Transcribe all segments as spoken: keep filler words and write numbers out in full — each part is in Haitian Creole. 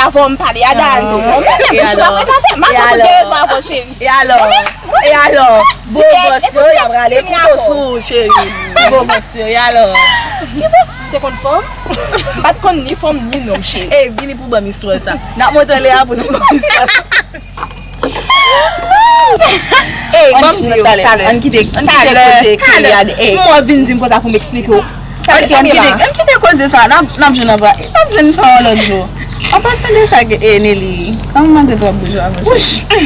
Avè w m pale a Dal tou. Mwen menm, m toujou ap ret atè. M a konn ou gen rezon avè w, cheri. E alò? E alò? Bò bòs yo, y ap rale kouto sou ou, cheri. Bò bòs yo, e alò? Ki bòs? M te konn fanm? M pa t konn ni fanm ni nonm, cheri. Ey, vini pou ban m istwa sa. N ap montre lè a pou nou ban m istwa sa. Ey, ban m di yo talè. Ann kite, ann kite koze Kelly a. Ey, m wè w vin di m konsa pou m eksplike w. Talè, ann kite, ann kite koze sa. N ap, n ap jwenn anba, n ap jwenn sa yon lòt jou. An pasan de sa, ke, ey, Nelly, kòman mande twòp boujwa, monchè?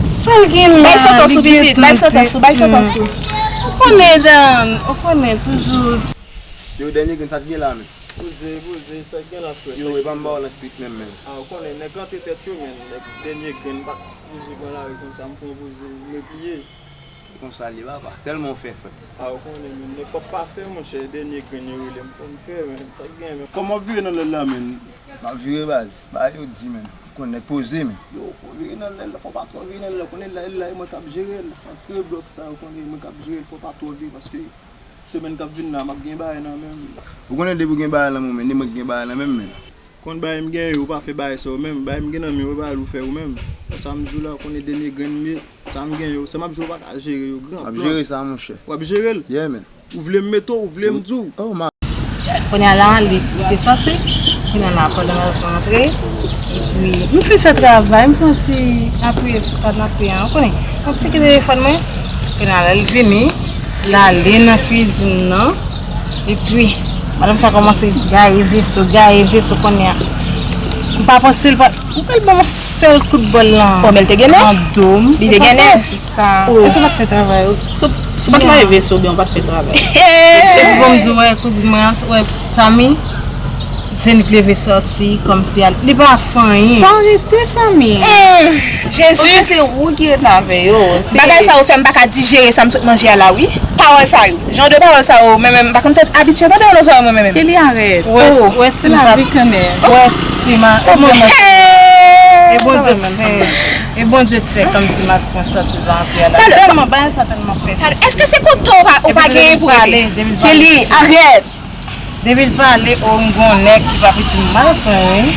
Sa l gen la? Bay santans ou, pitit, bay santans ou, bay santans ou. Ou konnen, Dan, ou konnen, toujou. Yo, dènye grenn, sa k gen la, men? Poze, poze, sa k gen la, frè? Yo, e pa m ba w nan street menm, men. A, ou konnen, nèg rantre tèt yo, men, nèg dènye grenn, pa sipoze pran lari konsa, m fè yon poze, m repliye. E konsa l ye, papa. Tèlman w fè, frè. A, ou konnen, men, nèg p ap pa fè, monchè, dènye grenn yo rele m, fò m fè, men, sa k gen, men. Kòman w ap vire nan lèl la, men? M ap vire, baz. Bagay yo di, men. Ou konnen nèg poze, men. Yo, fò w vire nan lèl la, fò w pa twò vire nan lèl la. Ou konnen lèl la, e mwen k ap jere l. Antre blòk sa, ou konnen e mwen k ap jere l, fò w pa twò vire, paske semèn k ap vin la, m ap gen bagay nan men m. Ou konnen depi w gen bagay nan men w, men, e mwen k gen bagay nan men m, men. Konn bagay m gen yo, ou pa fè bagay sa ou menm. Bagay m gen nan men yo, e bagay ou fè ou menm. Sa m di w la, ou konnen dènye grenn m ye. Sa m gen yo, sa m ap jere, ou pa ka jere yo. Gran plan. M ap jere sa, monchè. W ap jere l? Yeah, man. Ou vle m mete w, ou vle m di w? Oh, ma. Kounye a la, li, li te sòti. Kounye a la, pandan m rantre, epi m fin fè travay, m fè yon ti apiye sou kanape a, ou konnen. Yon ti telefòn mwen. Kounye a la, li vini, l ale nan kwizin nan. Epi, madanm sa kòmanse gaye veso, gaye veso kounye a. M pa panse l pa, ou pral ban m yon sèl kout bòl lan. Bon, men l te gen nèg. Nan do m. Li te gen nèg. Ou pa panse sa. Oh. Èske w pa t fè travay ou? Se, se pa t lave veso, oubyen w pa t fè travay. Epi bon, m di w, wè, kouzin mwen an, wè, Samy, se li k leve sòti, kòmsi al, li pa fè anyen. Fò w rete, Samy. Hmm, Jezi. Konnen se ou ki ret la avè yo. Se bagay sa yo fè m pa ka dijere sa m sot manje a la, wi. Pawòl sa yo. Jan de pawòl sa yo, men, men, m pa konn tande, abitye tande yo nan zòrèy mwen, men, men. Kelly, arèt. Wè, oh, wè, se lavi kanmenm. Wè, si ma, e Bondye t fè, e Bondye t fè kòmsi m ap pran sòti la antre a la. Tèlman, bagay sa tèlman pès. Èske se kote w pa, ou pa genyen pou rete? Kelly, arèt. Depi l pale, o, m gon nèg ki pa piti m mal pran, wi.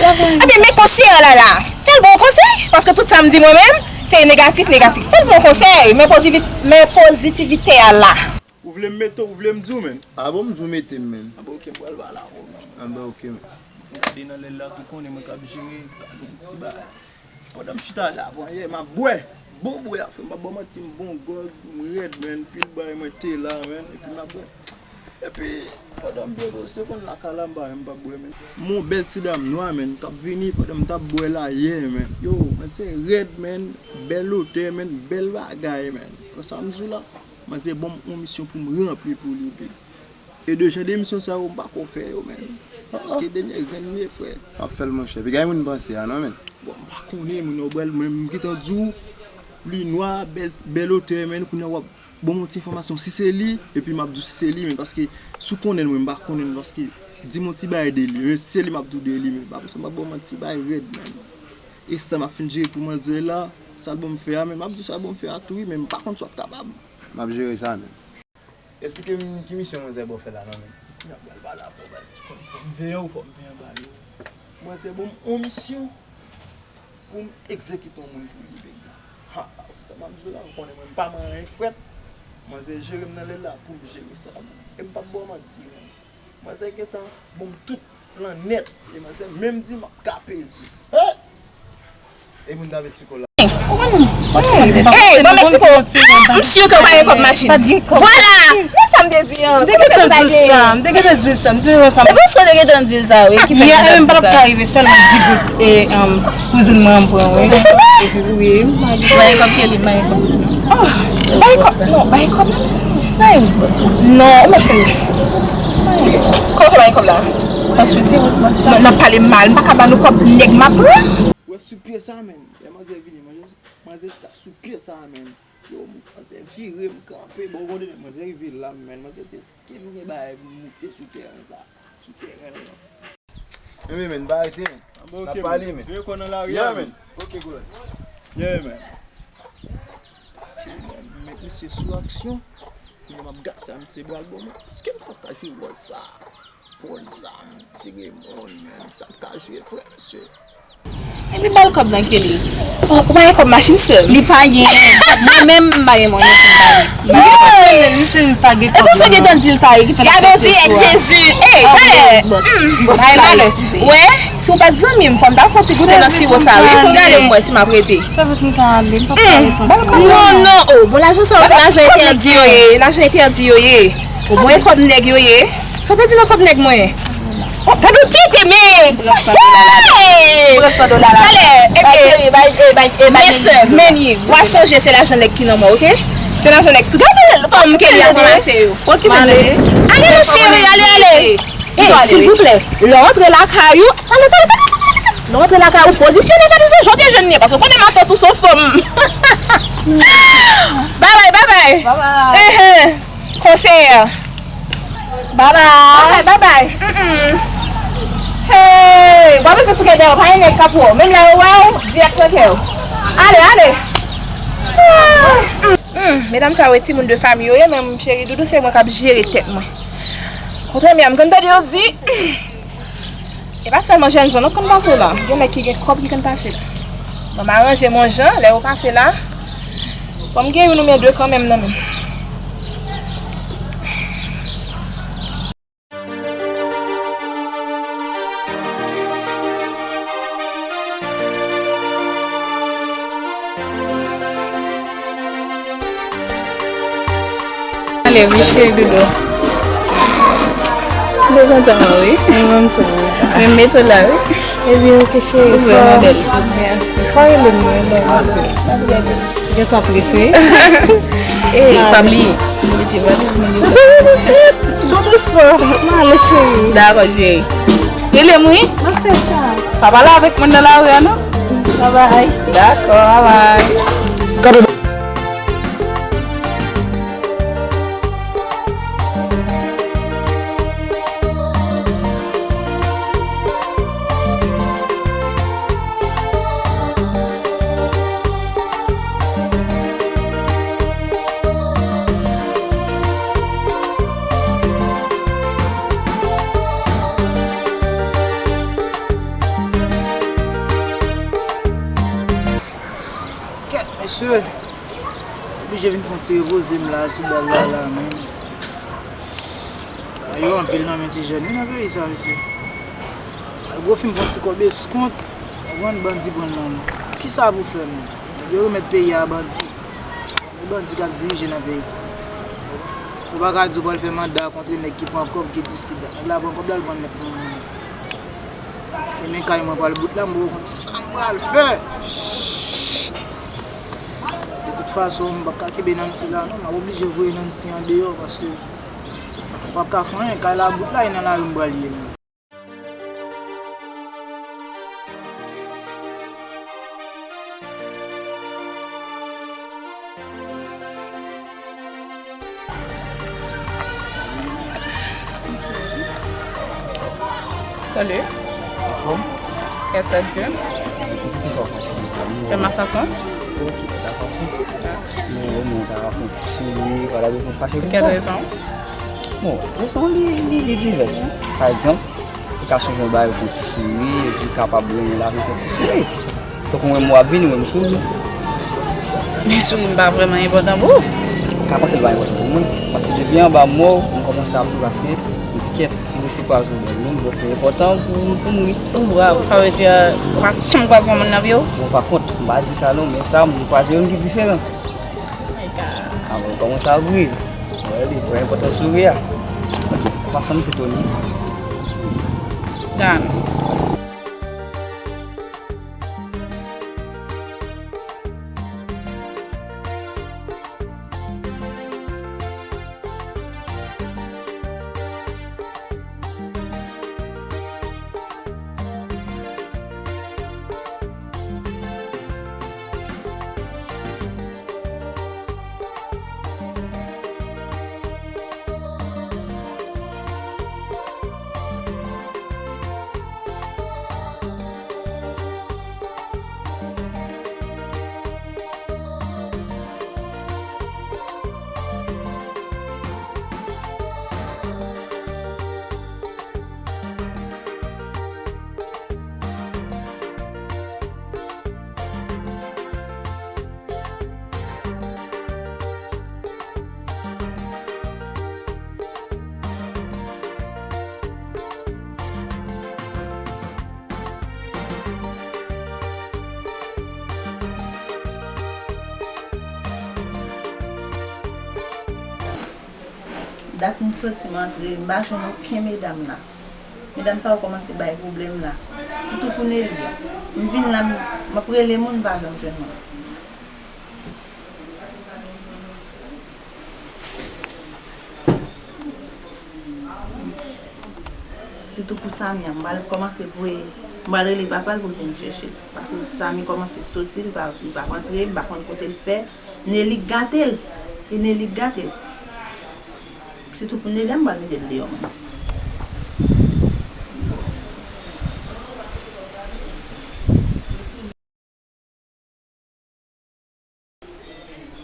Ebyen, men konsèy la la. Fè l bon konsèy, paske tout sa m di mwen menm, se negatif, negatif. Fè l bon konsèy, men pozivi-, men pozitivite a la. Ou vle m mete w, ou vle m di w, men? A bon, m di w mete m, men. A bon, ok, m pral pale avè w, men. A bon, ok, men. Mwen gade nan lèl la, tou konnen mwen k ap jere, pa gen ti bagay. Pandan m chita la, bon, yè, m ap bwè. Bon bwè a, frè, m p ap ba w manti, m bon gòg, m rèd, men. Pil bagay mwen te la, men. Epi m ap bwè. Epi, pandan m byen poze, se konn lakay la, m pa menm p ap bwè, men. M yon bèl ti dam nwa, men, k ap vini pandan m t ap bwè la yè, men. Yo, manzè rèd, men. Bèl otè, men. Bèl bagay, men. Wè sa m di w la? Manzè ban m yon misyon pou m ranpli pou li, epi. E de jan de misyon sa yo, m pa ko fè yo, men. Paske dènye grenn m ye, frè. M ap fè l, monchè. Piga moun panse a, non, men. Bon, m pa konnen, moun yo pral, men m gentan di w, li nwa, bèl, bèl otè, men, kounye a w ap ban m yon ti enfòmasyon si se li, epi m ap di w si se li, men paske si w konnen l, mwen, m pa konnen l, paske di m yon ti bagay de li, men si se li, m ap di w de li, men pa, m ap ban w manti, bagay rèd, men. E sa m ap fin jere pou manzè la, sa l ban m fè a, men m ap di w sa l ban m fè a tou, wi, men m pa konn si w ap kapab. M ap jere sa, men. Esplike m ki misyon manzè ba w fè la, non, men. Kounya m pral pale avè w, baz, ou konn fò m veye w, fò m veye anba yo. Manzè ban m yon misyon pou m egzekite yon moun pou li, Peggy. Ha, sa m ap di w la, ou konnen mwen, m pa manyen frèt. Manzè jere m nan lè la pou m jere sa. E m p ap ba w manti, non. Manzè gentan ban m tout plan nèt. E manzè menm di m ap ka peze. Eh! E moun t ap esplike w la. Ey, ban m eksplike w. M si ke w pa gen kòb machin. Vwala! Men sa m te di an. M te gentan di w sa. M te gentan di w sa. M te gentan di w sa. E bon, si w te gentan di l sa, wi. Ki fè m gentan di sa? M pa t ap ka rive sèlman di goud. E, um, kouzin mwen an pran, wi. Epi, wi. Bay kòb Kelly, bay kòb. Oh, bay kòb. Non, bay kòb la, mezanmi. Bay kòb. Non, ou mèt fè l. Kòman w fè bay kòb la? Paske se wout bòs la. Non, n ap pale mal. M pa ka ba nou kòb nèg m ap pran. Wè sou pye sa, men. Lè manzè vini, manzè, manzè chita sou pye sa, men. Yo, manzè vire m kanpe. Bon, ou konnen, manzè rive la, men. Manzè di, èske m gen bagay pou m moute sou tèren sa? Sou tèren la. Enben, men, pa rete, men. N ap pale, men. Veye kò nan lari a, men. Ok, good. Yeah, men. Ok, men, m met misye sou aksyon. Kounye a m ap gad sa misye pral ban mwen. Èske misye ap ka jwe wòl sa? Pran zam, tire moun, menm sa ka jwe frè, mesye. Epi ba l kòb nan ke li. Oh, ou pa gen kòb machin, sè m? Li pa gen. Mwen menm, m pa gen mwayen pou m ba li. Li di m pa gen kòb. Epi w gentan di l sa, e ki fè l ap fè sou a. Gade yon ti èk Jezi. Ey, talè. Bay malè. Wè, si w pa t zanmi m, fò m ta fè yon ti goute nan siwo sa, wi, pou m gade m wè si m ap rete. Fè bout m ka ale, m p ap ka rete. Non, non, oh, bon, lajan sa yo, se lajan entèdi yo ye, lajan entèdi yo ye. Bon, mwen kòb nèg yo ye. Sa w pèdi nan kòb nèg mwen? Oh, gade w tete, men! Pran san dola la. Hey! Pran san dola la. Talè, e, e, men sè, men ni, w a sonje se lajan nèg ki nan mwen, oke? Se lajan nèg tout fanm ke li ap ranmase yo. Okipe m tande. Ale, mon cheri, ale, ale. Ey, silvouplè, lè w antre lakay ou, ale, ale, ale, ale, ale. Lè w antre lakay ou, pozisyone valiz ou jan w te jwenn li an, paske w konnen matant ou se yon fanm. Babay, babay. Babay. Enhen. Konsèyè. Babay. Babay, babay. Mm, mm. Hey, w ap rete sou kè dèyè w, pa gen nèg k ap wè w. Menm lè yo wè w, dirèk nan kè yo. Ale, ale. Mm, mm. Medam sa yo e timoun de fanmi yo ye, men cheri doudou se mwen k ap jere tèt mwen. Kontrè, men m konn tande yo di, e pa sèlman jèn jan non k konn pase la. Gen nèg ki gen kòb ki konn pase la. Bon, m aranje m yon jan, lè yo pase la, fò m gen youn oubyen de kanmenm nan men m. Ale, wi, cheri doudou. Mwen kontan, wi. Mwen menm tou. Mwen mete la, wi. Ebyen, oke, cheri. Ou vrèman bèl. Mèsi. Fò rele m, wi, lè w antre. Gen tan plis, wi. Ey, pa bliye. Mete valiz mwen yo. Tou dousman. Mwen ale, cheri. Dakò, cheri. Rele m, wi. Mwen fè sa. Pa pale avèk moun nan lari a, non? Babay. Dakò, babay. Kèt, mesye. Oblije vin fè yon ti repoze m la sou bò la, la, men. Yo anpil nan men ti jèn wi nan peyi sa, mesye. Gwo fim fè yon ti kòb eskont, ou konprann, bandi pran nan nou. Kisa pou fè, men? Nèg yo remèt peyi a bandi. E bandi k ap dirije nan peyi sa. Ou pa ka di w pral fè manda kontre nèg ki pran kòb, ki dis, ki dat. Nèg la pran kòb la, l pran nèg pran moun. E men kay mwen pral bout la, m poko konn sa m pral fè. De tout fason, m p ap ka kenbe Nancy la non, m ap oblije voye Nancy andeyò paske m p ap ka fè anyen, kay la bout la, e nan lari m pral ye menm. Salut. Anfòm? Grâce à Dieu. Poukisa w fache konsa? C'est ma façon. Ok, c'est ta façon. Ah. Men omwen w ta ka fè yon ti souri, pa ta bezwen fache konsa. Pou quelle raison? Bon, rezon li, li, li divès. Pa egzanp, ou ka sonje yon bagay, ou fè yon ti souri, epi ou kapab renmen lavi, ou fè yon ti souri. Tankou mwen, mwen ap vini, mwen, m souri. Men souri m pa vrèman enpòtan pou ou. Ou ka panse l pa enpòtan pou mwen, paske depi anba mò w, m kòmanse ap ri paske m di kèt, m resi kwaze yon bèl moun, donk li enpòtan pou, pou m ri. Oh, waw, sa vle di, ou pa janm kwaze yon moun nan vi w? Bon, pa kont, m pa di sa non, men sa, m kwaze youn ki diferan. My God. Ah bon, kòman sa vre? Wè, li trè enpòtan souri a. Ok, pa sanm se Tony. Done. Dat m soti m antre, m pa jwenn okenn medam la. Medam sa yo kòmanse bay pwoblèm la. Sitou pou Nelly a. M vin la, m, m ap rele moun, m pa janm jwenn moun. Sitou pou Samy an, m pral kòmanse voye, m pral rele papa l pou l vin chèche l. Paske Samy kòmanse soti, li pa, li pa rantre, m pa konn kote l fè. Nelly k gate l. E Nelly k gate l. Sitou pou Nelly a, m pral mete l deyò menm.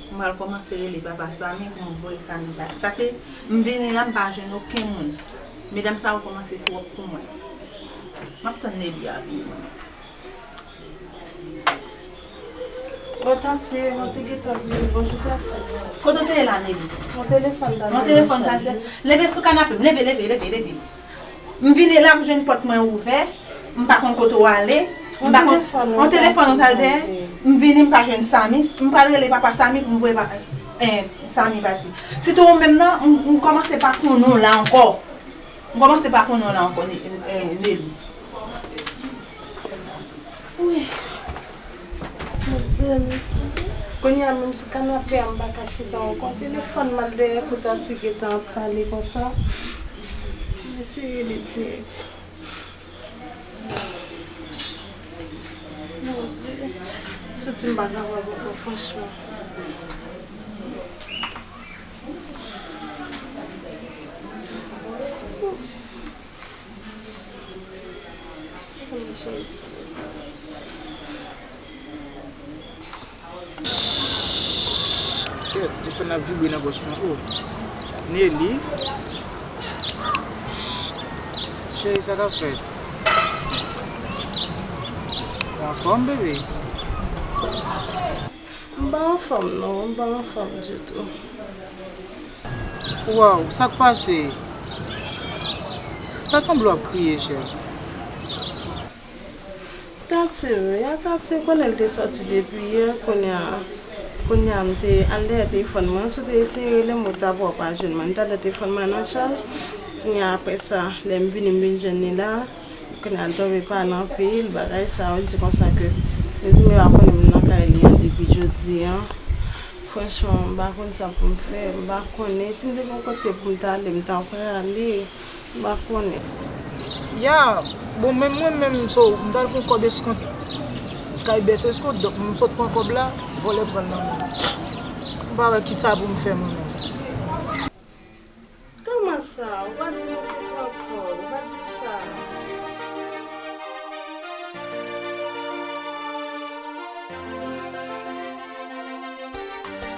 M pral kòmanse rele papa Samy pou m voye Samy pati. Paske m vini la, m pa jwenn okenn moun. Medam sa yo kòmanse twòp pou mwen. M ap tann Nelly a vini. Bon, tanti, mwen te gentan vini. Bonjou, tanti. Kote w te ye la, Nelly? Mwen telefòn ta... Mwen telefòn ta... Leve sou kanape m. Leve, leve, leve, leve. M vini la, m jwenn pòt mwen ouvè. M pa konn kote w ale. M pa konn... Yon telefòn ou t al dèyè. M vini, m pa jwenn Samy. M pral rele papa Samy pou m voye pa, eh, Samy pati. Sitou ou menm nan, m, m kòmanse pa konnen w la ankò. M kòmanse pa konnen w la ankò, Ne-, eh, Nelly. Wi. Bondye m. Kounye a menm sou kanape a, m pa ka chita ankò. Telefòn m al dèyè pou tanti gentan ap pale konsa. M eseye li dirèk. Bondye. M santi m pa kapab ankò, franchman. Kèt, telefòn nan ap vibre nan pòch mwen. Oh. Nelly. Cheri, sa k ap fèt? Ou anfòm, bebe? M pa anfòm non, m pa anfòm ditou. Waw, sa k pase? Ta sanble w ap kriye, chè. Tati, wi, a Tati, konnen l te sòti depi yè, kounye a, kounye a m te al dèyè telefòn mwen, si w te eseye rele m, ou ta wè w pa jwenn mwen. M t al dèyè telefòn mwen nan chaj, kounye a apre sa, lè m vini, m vin jwenn li la. Kounye a l tonbe pale anpil, bagay sa yo, di konsa ke Nezime pa konnen m nan kay li an depi jodi a. Franchman, m pa konn sa pou m fè, m pa konnen. Si m te gen yon kote pou m t ale, m ta prale, m pa konnen. Ya, bon, menm mwen menm, so, m t al pran kòb eskont kay bèse eskont, donk m sot pran kòb la, vòlè pran l nan men m. M pa wè kisa pou m fè mwen menm. Kòman sa? Ou pa di m ou te pran kòb, ou pa di m sa.